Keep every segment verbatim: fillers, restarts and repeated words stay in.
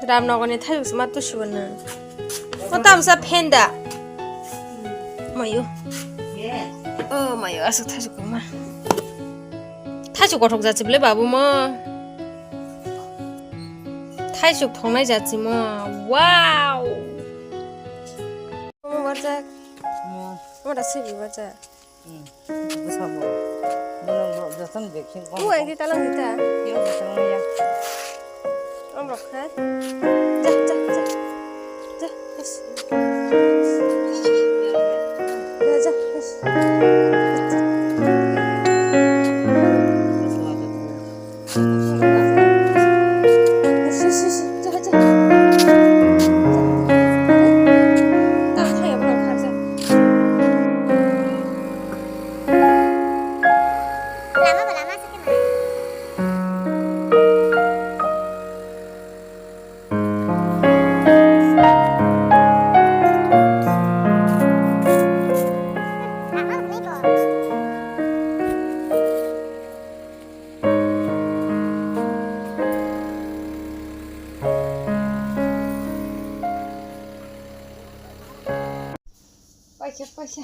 Ramnagarni thaisuk se ma tusibo nang. O tamsa phen da. Mayo. O mayo, aswk thaisuk ma. Thaisuk kothok jat se bwle babu mo. Thaisuk thongnai jat se mo. Wow. Omo barjak. Omo da sibi barjak. Hmm. Bwskango. Nono jotono vaccine. O, ang di talang di ta. Yang bwskango ya. Om rok kha. Ja, ja, ja. Ja, yes. Ja, ja, yes. Paisa, paisa.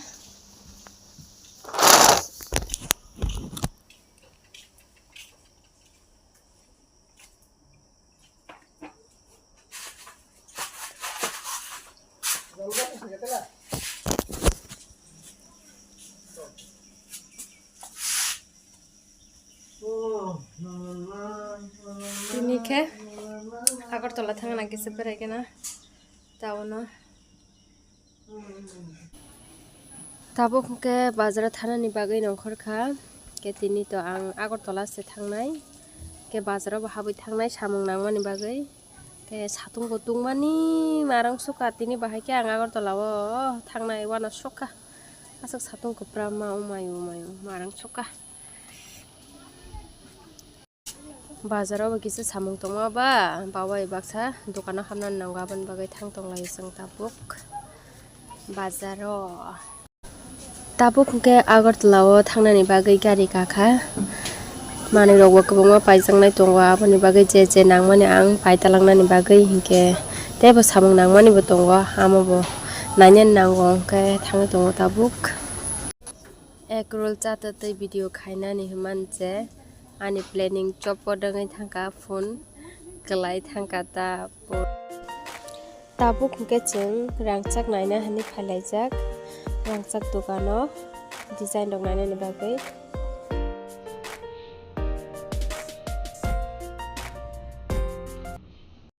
Tini khe Agartala thangna kisa berai kena town o. Tabuk hwnkhe bazaro thanani bagwi nongkhor kha. Khe tini to ang Agartala se thangnai. Khe bazaro bo habwi thangnai samung nangmani bagwi. Khe satung bo tungmani marang sukha, tini bahai khe ang Agartala o thangnai uanasukha. Aswk satung kwpram ma, o mayo, o mayo, marang sukha. Bazaro bo kisa samung tongma ba, babai baksa dokano hamnani nango, aboni bagwi thang tonglaio chwng tabuk bazaro. Tabuk hwnkhe Agartala o thangnani bagwi gari kakha. Manwi rokbo kwbangma paijaknai tongo, aboni bagwi je je nangmani ang paitalangnani bagwi hinkhe teibo samung nangmani bo tongo, amo bo nainani nango hwnkhe thangwi tongo tabuk. Egg roll chatwi tei video khainani hwnmani je ani planning chopo dwngwi thangkha, phone kwlai thangkha ta. Tabuk hwnkhe chwng rangchak naina hwnwi phailaijak rangchak dukano design rok nainani bagwi.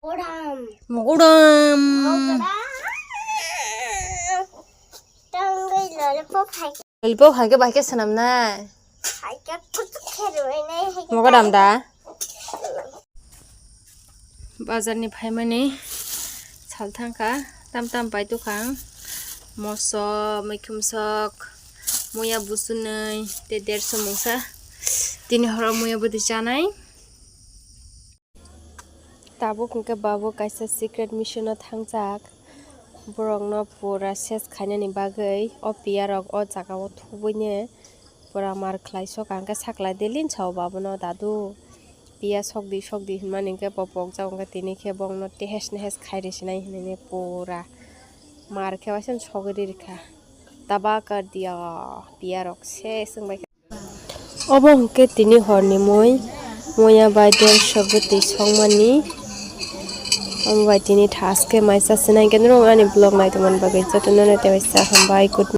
Muguram. Muguram. Tangwi lollipop hai. Lollipop hai khe bai khe swnamnai. Hai khe kuchuk khe rwinai hai khe. Muguram da. Bazarni phaimani sal thangkha, tam tam pai tukha ang. Moso, mikhum sok, muya busunwi tei derso mungsa. Tini horo muya bwtwi chanai. Tabuk hwnkhe babu kaisa secret mission o thangjak. Borokno pura ses khainani bagwi o piya rok o jaga o thubui ne pura mar khlai sok, ang khe saklai delin sao babono, "Dadu, piya sok di, sok di," hwnmani hwnkhe bo pokjak, hwnkhe tini khe bongno tehes nehes khai rwsinai hinwi pura mar khe waisa sogwi rikha. Taba kar diya, piya rok ses wngbai kha. Obo hwnkhe tini horni mui, muya bai derso bwtwi songmani. Omo bai tini thaskhe mai chachina hinkhe norok ani vlog naitongmani bagwi jotono tei waisa hambai, good night.